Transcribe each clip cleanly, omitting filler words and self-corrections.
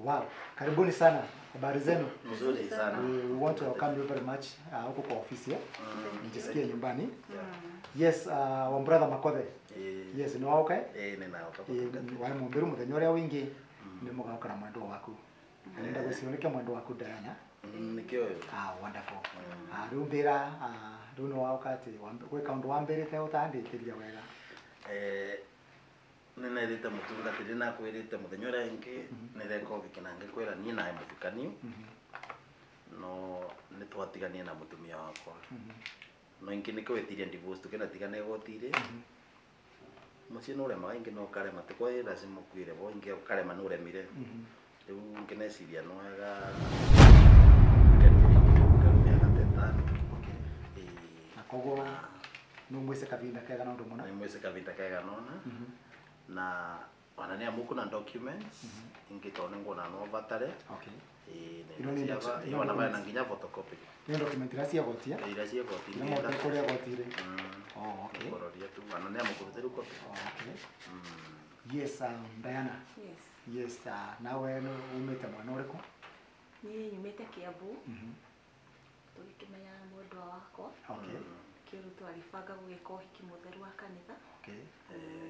Wow, karibuni sana. Habari zenu? Mzuri sana. We want to welcome you very much huko kwa ofisi ya. Mjisikie nyumbani. Yes, wa brother Makothe. Yes, ni wao kae? Ni nao kapa. Wa mumbiru muthenya uria wingi ni mugaoka na mwendwa waku. Nenda gucioneke mwendwa waku Diana. Nikio. Wonderful. Riu mbira riu ni waoka ati gwika undu wambirite utanditiria wega. Ninairite mutungatiri na kwirite muthenya uria ingi nireka ũhiki na ngikwira nie nawe muthikaniu no nitwatiganie na mutumia wakwa no ingi nikwitirie divorce tukinatigana igoti-ri mucii nuremaga ingi no ukarema ti kwa lazima ukwire bo ingi ukarema nuremire riu ngineciria no wega miaka tetano. Okay. Na koguo numwise kavinda kega na undu muna? Nimwise kavinda kega nona. Na wanania muku na documents ingi tone ngona no batare. Okay. Ni wana bana nginya photocopy. Ni document ira cia gotia? Ira cia goti. Ni mo kuria gotire. Oh, okay. Kororia tu wanania muku teru copy. Oh, okay. Yes, Diana. Yes. Yes, nawe umete mwana uriku? Ni nyumite Kiambu. Tugikimenya mwendwa wakwa. Okay. Kiru twaribanga gwika uhiki mutheru wa kanitha. Okay.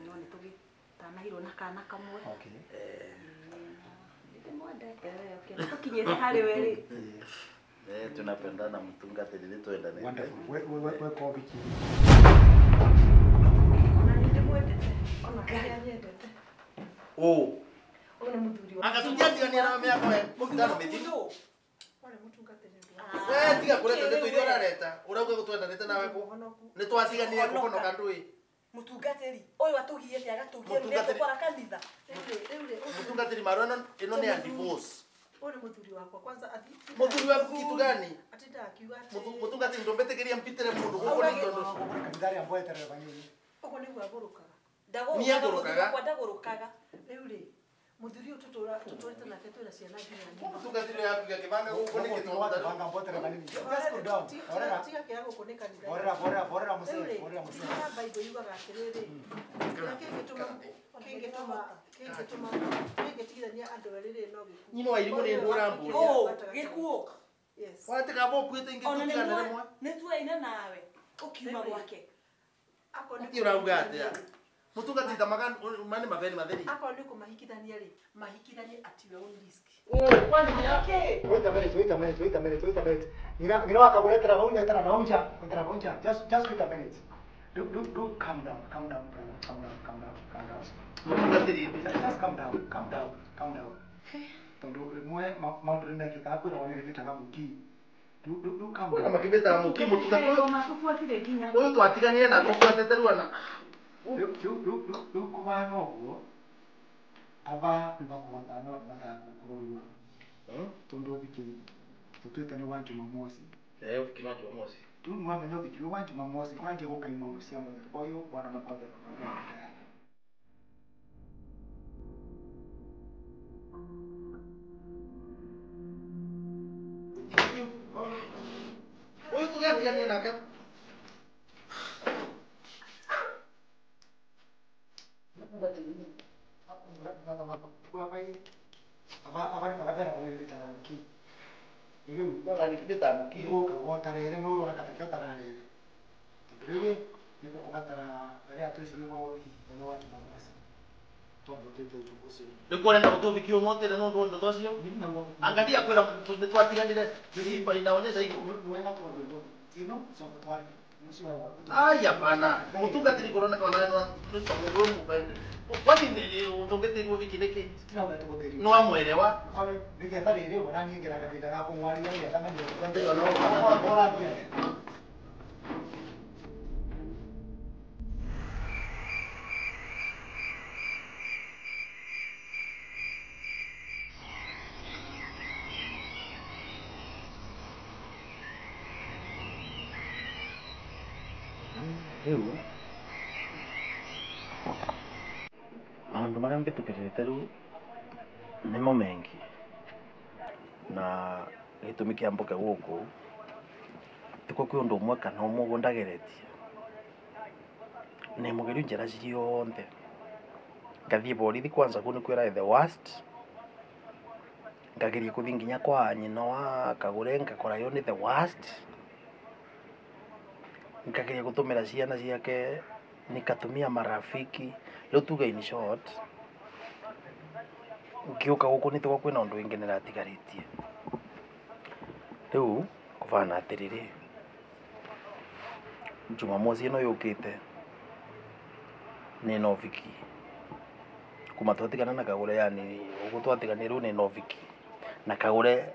No ni tugitanahirwo na kana kamwe. Okay. Ndimwendete wewe tukinyite hari we ri. Tunapendana mtungatiri ni twendane. Wonderful. We ko biki. Ona ni ndimwendete. Ona kaya nyendete. Oh. Ona muthuri wa. Anga tutiatigania na miaka we. Mutano mithindo. Ore mutungatiri. We tiga kureta ndeto iria urareta. Urauga gutwendanite nawe ku. Ni twatiganire kuhonoka ndui. Mutungatiri oyo atugiete agatugie ndeto kwa kanitha. Mutungatiri marwa ino ni ya divorce. Ore muthuri wakwa kwanza athi. Muthuri waku kitu gani? Atinda akiuga ati. Mutungatiri ndombetekeria mpitere mundu guku ni tondu. Kanitha ria mboeterere banini. Uguo niguo agurukaga. Ni agurukaga. Kwa ndagurukaga. Riu ri muthuri uyu tutura tuturite nake twina ciana nginya nyuma. Mutungatiri yaku gakibanga guku ni kitu banga mboeterere banini. Just go down. Orera. Tiga kia guku ni kanitha. Orera orera orera musee. Orera musee. Bible yugaga atiriri. Kĩngĩtũma kĩngĩtũma kĩngĩtigithania andũ erĩ rĩ no gĩkuũ. Nyino wa irimu ni ndũra mbũria. Oh, gĩkuũ. Yes. Watiga bo kuite ingi tutigane rimwe. Nĩ tuaina nawe ukiuma gwake. Akorwo nĩ urauga atia? Mutungatiri ta magan mani maveni matheri. Akorwo nĩ kũmahikithania rĩ, mahikithanie at your own risk. Wait a minute, wait a minute, wait a minute, wait a minute. Ngira wakaguretera vau nyetera na unja, nyetera vau nja. Just wait a minute. Do calm down, calm down, brother. Calm down, calm down, calm down. Mutungatiri just calm down, calm down, calm down. Tondu rimwe maundu nĩmekĩkaga kwĩragwo nĩ rĩmĩtaga mũkii. Do calm down. Kuna makibeta mũkii mũtungatiri. Matubuatire nginya. Ũyũ twatiganire na tũbuatĩte ruana. Rĩu kũhana ũguo aba nĩmakũhota no nĩmataka kũrũrua. Tondu ũhiki tũtuĩte nĩ wa Jumamosi. Ũhiki wa Jumamosi. Rĩu nĩwamenya ũhiki wa Jumamosi kwanjia gũkaima cia mũthenya ũyũ bwana Makothe. Ũyũ tũgĩatiganire nake. Nikuona gũtũbikia ũmũthĩ no ndũ ũcio angalia kwĩra nĩtwatiganire iba inaonyesha hivyo. Ai hapana mutungatiri kuroneka ona no kwani utungatiri wiki niki no amwelewa nigetha rĩrĩ ũguo na niĩ ngĩraga kahinda ga kũmwaria nĩgetha menye Rĩu maũndũ marĩa mbĩtũkĩrĩte rĩu nĩmo mengi na gĩtũmi kĩa mbũke gũkũ tiko kwĩ ũndũ ũmwe kana ũmwe ũguo ndageretie nĩ mũgerio njĩra ciothe ngathiĩ borithi kwanza kũu nĩkuo ĩrarĩ the worst Ngageria kuthi nginya kwa nyina wa Kagure ngakora yo ni the worst. Nikageria gutumira ciana ciake nikatumia marafiki riu tuge in short ngiuka guku ni tuga kwina undu wingi niratigaritie riu kuvana atiriri Jumamosi ino yukite ni noviki kuma twatigana na Kagure yani uguo twatiganie riu ni noviki na Kagure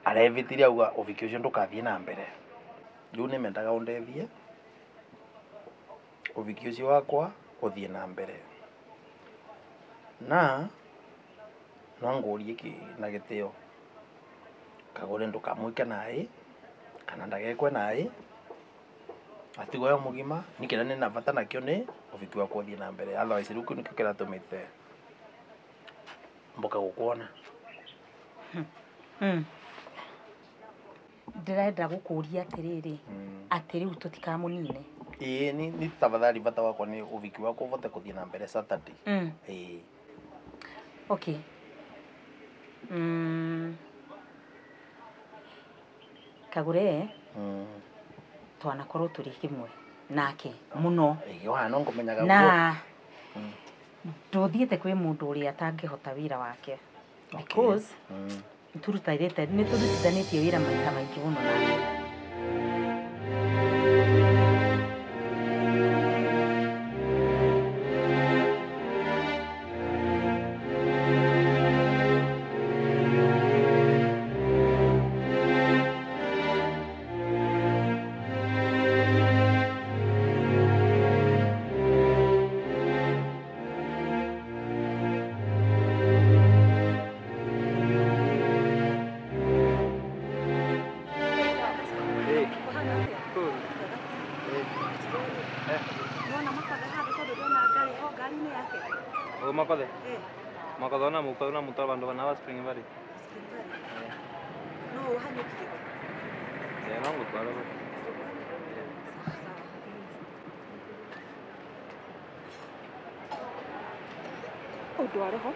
arevitirie auga uviki ucio ndukathie na mbere riu nimendaga undethie uviki ucio wakwa uthie na mbere na no ngurie na gitio Kagure ndukamwike nai kana ndagekwe nai atigwo yo mugima ni kira ni na bata nakio ni uviki wakwa uthie na mbere otherwise riu kiu nikio kiratumite mboka gukuona. Ndĩrenda gũkũria atĩrĩrĩ atĩ rĩu tũtikamunine. Ĩĩ ni tafadhali bata wakwa ni uviki wakwa uvote kuthie na mbere Saturday. Ĩĩ. Okay. Kagure twanakorwo tũrĩ kĩmwe nake mũno. Ĩĩ no ngũmenyaga na ndũthiĩte kwĩ mũndũ ũrĩa atangĩhota wĩra wake because nĩtũrutithanitie nĩtũrutithanĩtie wĩra maita maingĩ mũno nake. Makadona mutal bandu bana Spring Valley. Spring Valley. No, hanyukie. Eh, no ngutwara. Ũndware ho.